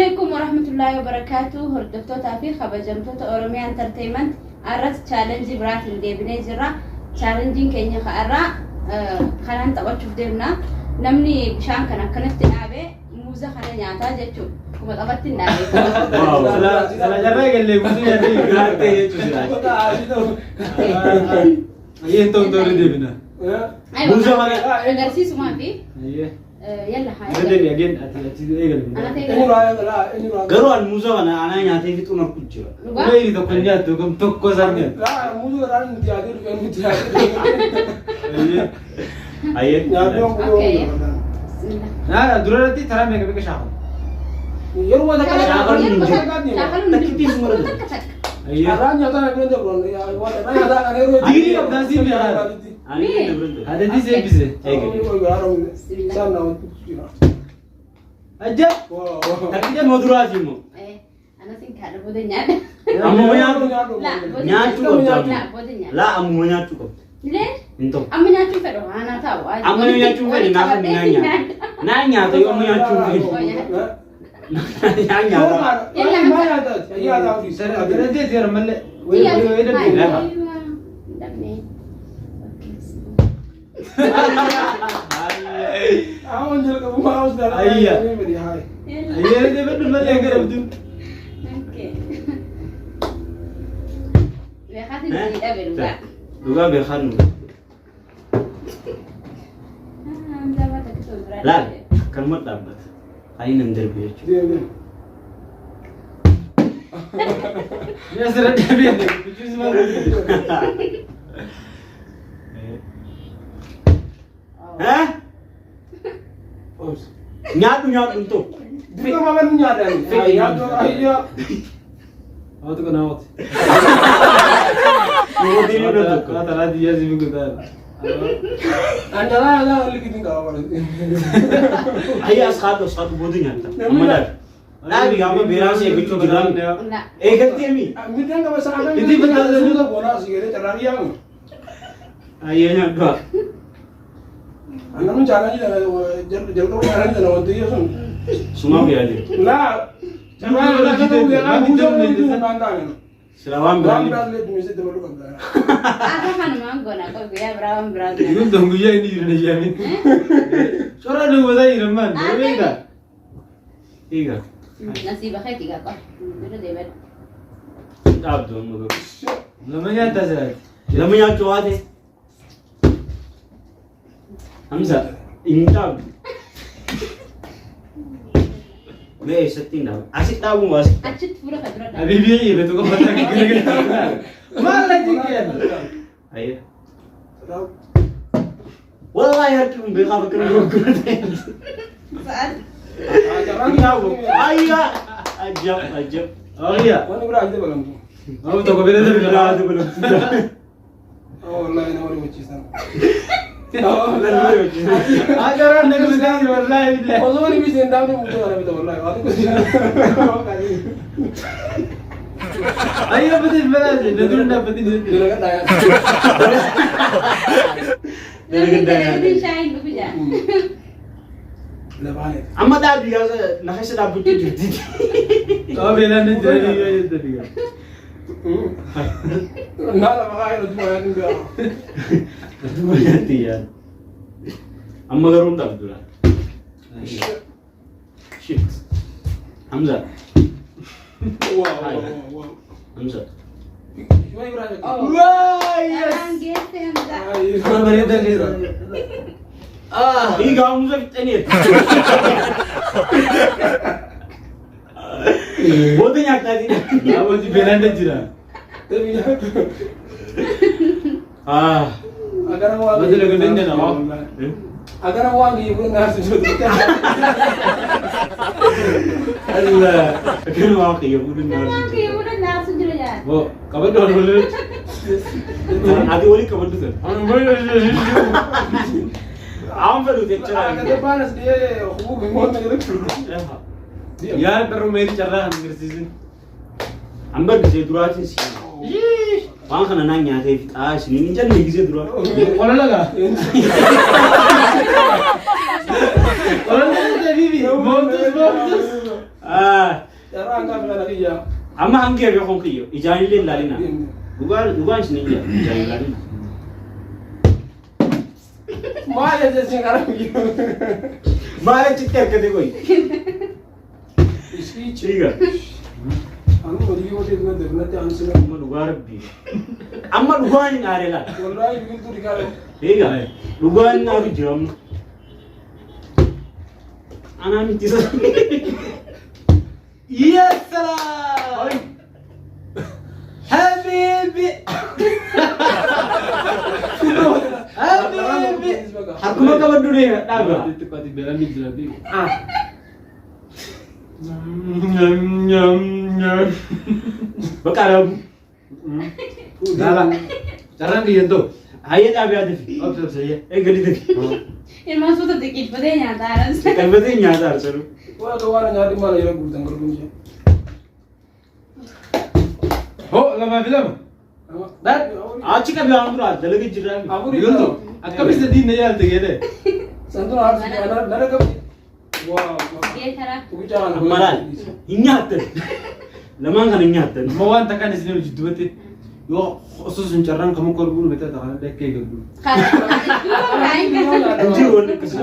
alaikum warahmatullahi wabarakatuh. Hordoftootaa fi kabajamtoota Oromiyaa Entertainment arras chaalenjii biraatiin deebinee jirra. Chaalenjiin keenya ka'arraa kanaan taphachuuf deemna. Namni bishaan kana akkanatti dhaabe muuza kana nyaataa jechuudha. Akkuma taphatti hin dhaabe. Sila jarra eegallee guutuu nyaatee Nyaattee jechuudha. Ayyee hin ta'u ta'uu deebina. Muuza kana Agarsiisumaa fi Ayyee. yalla haa Irra deebi again ati ati eegalu. Ana ta'e Garuu an muuza kana anaa nyaatee fixuun harku jira. Dhugaa? Ulee tokko hin nyaattu kam tokko isaan nyaattu. Ayyee. Ayyee. Okay. Bismillah. Naa dura irratti taraa meeqa meeqa shaakalu? Shaakaluun hin jiru. Shaakaluun hin Takkittiin jiru. suma irra Takka takka. Ayyee. Digirii qabdaa siin beekaa. Ani hin dabalatu. Haadhatii seebbise. Ajja. Takkicha maduraati immoo. Anasin kaadha booda nyaadha. Ammuma nyaatu. La booda Nyaachuu qabda. La booda nyaadha. Laa ammuma nyaachuu qabda. Lee Hin ta'u. amma nyaachuu fedhu aanaa taa'u. Amma yoo nyaachuu fedhe naaf naan nyaata. Naan nyaata yoo amma nyaachuu fedhe. Naan nyaata. Darajee seera malee. Wayii wayii dadhabee. Ayyee deebadhu malee gara abduu. Dhugaa beekaan nu. Laal akkanuma dhaabbata. Ani nan darbe jechuudha. Ni asirra deebi'e. Bichuus maal godhu? Eh? Nyaadhu nyaadhu hin ta'u. Hawwatu kana hawwatu. Yeroo deemee tokko. Waa talaa diyyaa si biqiltaa. Ayyaa as kaadhu as kaadhu booda nyaatta. Amma laal. Dhaabi amma beeraan si eeggachuu jiraan. Eegaltee mi? Ayyee nyaadhu. Sumaa beeraa jira. Sila waan biraan. Akka kanumaan goona guyyaa biraa waan biraa goona. Kun ta'u guyyaa inni jiru na yaamin. Cora duubataa jira maan. Beekaa. Eega. Nasiiba keetii gaa qaba. Bira deebadhu. Dhaabdu amma garuu. Lama nyaattaa jiraati. Lama nyaachuu haate. Hamza hin dhaabdu. Mee eessatti hin dhaabu? Asitti dhaabuu moo asitti? Achitti fuula ka dura dhaabu. Habiibii dhiirri tokko mataa gaggeessa. Maal la jikkeen? Ayyee. Wallaahi harki kun beekaa bakka inni gurgurate. Sa'aat. Hin dhaabu. Ayyaa! Ajab ajab. Ayyaa. Amma tokko bira darbe. Biraa dabalamtu. Agaraan na gurgurtaa wallaahi billahi. Ayyaa batee balaase na dura dhaabbatee. Namni dalagatiin shaayiin dhufu jaa. Amma dhaabi yaa na keessa dhaabbachuu jirti. Waa beelaan na jiranii yoo jette diga. Duuba nyaatti yaa. Amma garuu hin dhaabdu laata. Shit. Hamza. Hamza. Waa yes. Karaan geesse Hamza. Kana bareedaa keessa. Ah. Hiigaa Hamza fixxaniiru. Booda nyaattaa jira. Namooti beelaan na jira. Ah. Allah. Akkana waaqayyo fuudhu Waan kiyya fuula naarsu jira jaa. Bo qabadhu waan waliin. Ati walii qabadhu tan. Aan fedhu jechuudha. Yaa barru meerii carraa kan agarsiisin. An bar gisee duraatiin si. Waan kana naan nyaatee fixaa isiniin hin jenne gisee duraa. Qola lagaa. Qola lagaa bibi. Moomtus moomtus. Carraa hangaa filana kiyya. Amma hangi hafe kun kiyyo ijaan illee ilaalina. Dhugaan dhugaan isin hin jira ijaan ilaalina. Maal jechuun karaa kiyya. Maal achitti harkate koyi? Ishii Chiga. Anu hojii yoo ta'e dura deemnatti aansina. Amma dhugaa rabbii. Amma dhugaan hin aare laata. Wallaahi biqiltuu dhiqaa. Egaa dhugaan hin aaru jira amma. Anaa miti isa. Yes salaam! Habibi! Habibi! Harkuma qabadhu deema dhaaba. Xiqqaati beelamni jira beeku. Bakka dhaabu. Laala. Carraan kiyyan ta'u. Hayyee dhaabi haa dafi. Obsa obsa hayyee. Eegali dafi. Ilmaan suuta xiqqeeffatee nyaata aaran. Qalbatee nyaata arsalu. Waa akka waan nyaati maal yeroo guutan garbuun ishee. Hoo lamaa fi lama. Achi qabi waan biraa dalaga jirraa. Afurii Biqiltuu akkamis sadiin na yaalte geedee. Santuun aarsu nara qabdi. Waa. Geetara. Amma laal hin nyaattan. Lamaan kana hin nyaattan. Amma waan takkaan isin hojii dubbate yoo osoo sun carraan kamuu korbuun beektaa ta'an akka eegalu. Hin jiru wanni akkasii.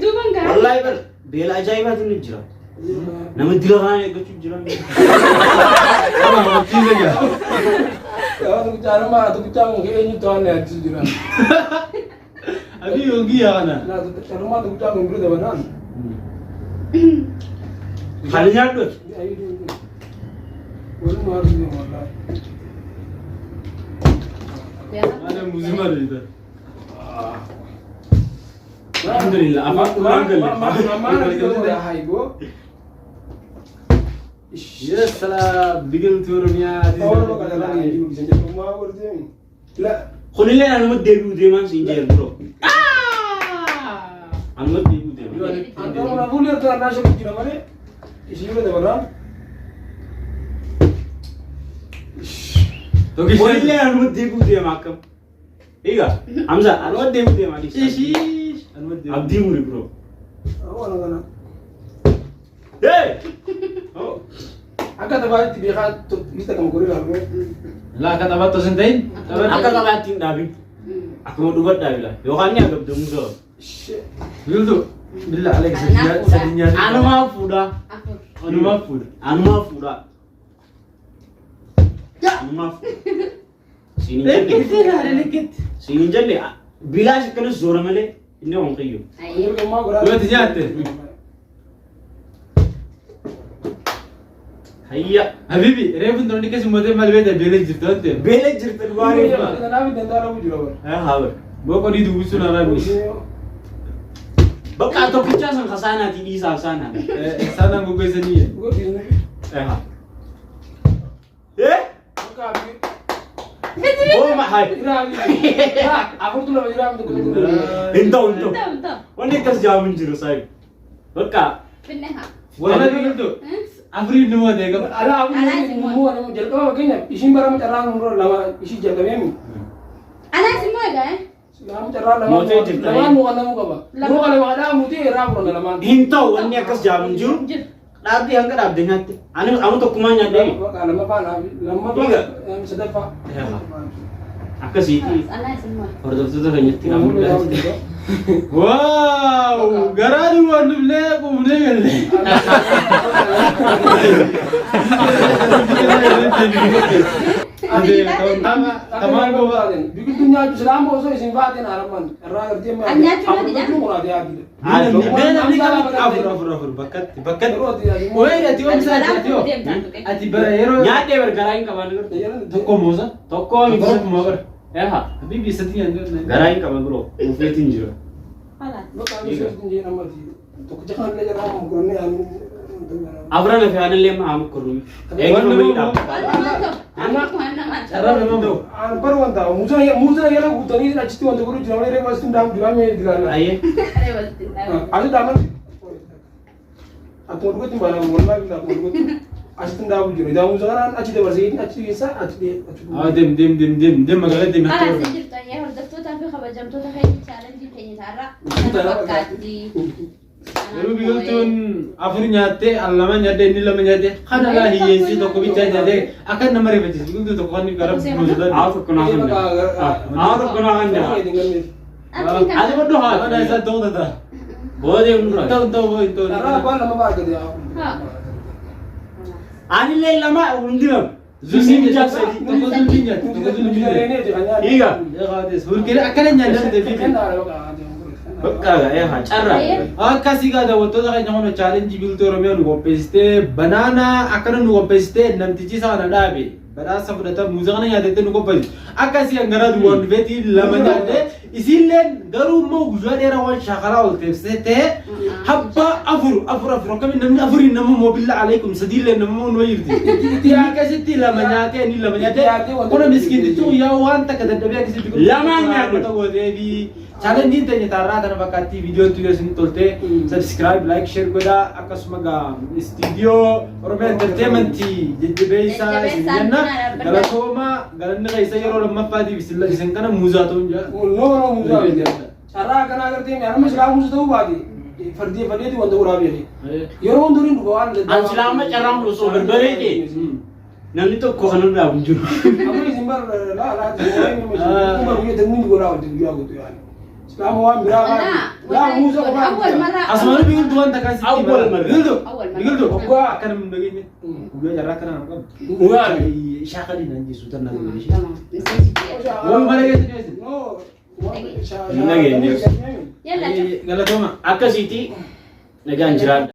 Duuban kaa. Wallaahi bar beela ajaa'ibaatu ni jira. Nama dila kana eeggachuu jira. Nama amantiisa jira. Abii yoogii yaa kana. Kan nyaadhu. Ana muuzima beekta. Alhamdulillah afaan qulaan galle. Yes salaam biqiltuu Oromiyaa. Kunillee anuma deebi'u deemaan siin jeen bro. Anuma deebi'u deemaan. Kunillee anuma deebi'u deema akkam. Egaa Hamza anuma deebi'u deema. Ishiish. Abdii muri bro. Hey! Oh. Akka taphaatti beekaa lista kan gorii laalu. Laa akka taphattu osoo hin ta'in. Akka taphaatti hin dhaabin. Akkuma dhugaa dhaabila. Yookaan ni agabdamu gaba. Biqiltuu. Billaa alee sadi nyaata. Anumaa fuudhaa. Afur. Anumaa fuudha. Anumaa fuudhaa. Anumaa fuudhaa. Siin hin jenne. Lekkette laale lekkette. Siin hin jenne. Bilaash akkanas zoora malee inni waan qiyyu. Ayyee. Yoo ati nyaatte. Hayya. Habibi reefu ndonni keessa uummatee maal beekta beela jirti waan ta'eef. Beela jirti dhugaa reefu. Haa bar. Boqodii dubbisuu na raabis. Bakka tokkichaa san kasaanaatii dhiisaa saanaa. Saanaan goggoysanii. Eh? Booma hay. Hin ta'u hin ta'u. Ta'u ta'u. Wanni akkas jaamu hin jiru saayi. Bakka Finne haa. Wala biqiltuu. Afuriin nu mootee qaba. Jalqaba fakkeenyaaf ishiin bara carraa lama ishii jalqabeemi. Anaas immoo egaa. Lama carraa lama Mootee jirta, lamaan mo'atamuu qaba. Yoo kana maqaa mutee irraa fudhanna lamaan. hin ta'u wanni akkas jaamu hin jiru. Jiru. Dhaabbii hanga dhaabde nyaatte. Ani amma tokkummaa nyaadhee. Lammaffaa lammaffaa sadaffaa. Akkasiiti Anaas immoo. hordoftoota keenyatti kan mul'atu. Waaw garaa duwwaan dhufnee quufnee galle. Tamaan goba. Biqiltuu nyaachuu silaa osoo isin baateen aramaan irraa gartee An nyaachuu na dida. Afur afur afur bakkatti bakkatti. Wayii ati oomsa ati ati oo. Ati bara yeroo Nyaadhee bar garaa hin qaban garuu. tokko moosa. Tokko miti. Tokko moo bara. Eha. Habibi sadi nyaannu. Garaa hin qaban biroo. Ufeetiin jira. Afran fi aanillee maa mukkurru. Eeguma miidhaa. Carraa nama ta'u. Bar wanta muuzana yeroo guutanii achitti wanta godhu jira malee reefu asitti hundaamu jira mee jiraanna. Ayyee. Asitti dhaaman akkuma dhugatti baana wallahi billah akkuma dhugatti asitti hundaamu jira. Idaa muuza kanaan achi dabarsee achi keessa achi achi Haa deem deem deem deem deem magaalaa deem. Kalaas hin jirtu ayyee hordoftootaa fi kabajamtoota keenya chaalenjiin keenya taarraa kana fakkaatti. Yeroo biqiltuun afur nyaattee al lama nyaattee inni lama nyaattee kana laa hiyyeessii tokko bichaa nyaattee akka nama rifachiisu biqiltuu tokko kan gara nuusuudhaan. Haa tokko naa kan Haa tokko naa kan Ati baddu haa. Mana isaa ta'uu tata. Boodee nurra. Ta'u ta'u ta'u ta'u. Carraa abbaan lama argate. Anillee lama hundi lama. Zuusii bichaa sadii. Tokko zulmii nyaatti tokko zulmii nyaatti. Hiiga. Burqee akkana nyaannan deebiin. Bakka haa carraa. Akkasii gaa daawwattoota keenya kun chaalenjii biqiltuu Oromiyaa nu qopheessitee banaanaa akkana nu qopheessitee namtichi isa kana dhaabe badhaasa fudhata muuza kana nyaatettee nu qopheesse. Akkasii hangaraa duwwaan dhufeetii lama nyaadde isiilleen garuu immoo guyyaa dheeraa waan shaakalaa ol teessee habba afur afur afur akkamiin namni afuriin nama moobilla alaikum sadiillee nama nu jirti. Itti akkasitti lama nyaatee inni lama nyaatee kuna miskiintichi guyyaa waan takka dadhabee akkasitti Lamaan nyaadhu. Godhee Chaalenjiin teenya taarraa kana fakkaatti viidiyoon tuyyo isin tolte subscribe, like, share godhaa. Akkasuma gaa istiidiyoo Oromiyaa Entertainment jajjabeessaa isin jenna. Galatooma galanni keessa yeroo lammaffaatiif isin kana muuzaa ta'uun jira. No no muusaa miti. Carraa akkanaa agartee nama silaa muusaa ta'uu baate fardee fadheeti wanta godhaa beekee. Yeroo hunduu dhuga waan adda An silaa amma carraan osoo barbaree ta'e namni tokko kan irraa hin jiru. Amma isin bar laa laa bar guyyaa tanni godhaa wanti guyyaa guutuu yaani. Islaama waan biraa laa muusaa qofaa. أول مرة Asumaan biqiltuu wanta kan sitti Awwal marra. Biqiltuu. Awwal marra. Biqiltuu. Waggaa. Akka namni hin dhageenye. Guyyaa carraa kana nama qabu. Dhugaa. Shaakalii naan jeessu tan naan godhe. تمام نسيت. Walumaa dhageessu dhiyeessu. No. Hin dhageenye. يلا شوف. Galatooma. Akkasiiti nagaan jiraadha.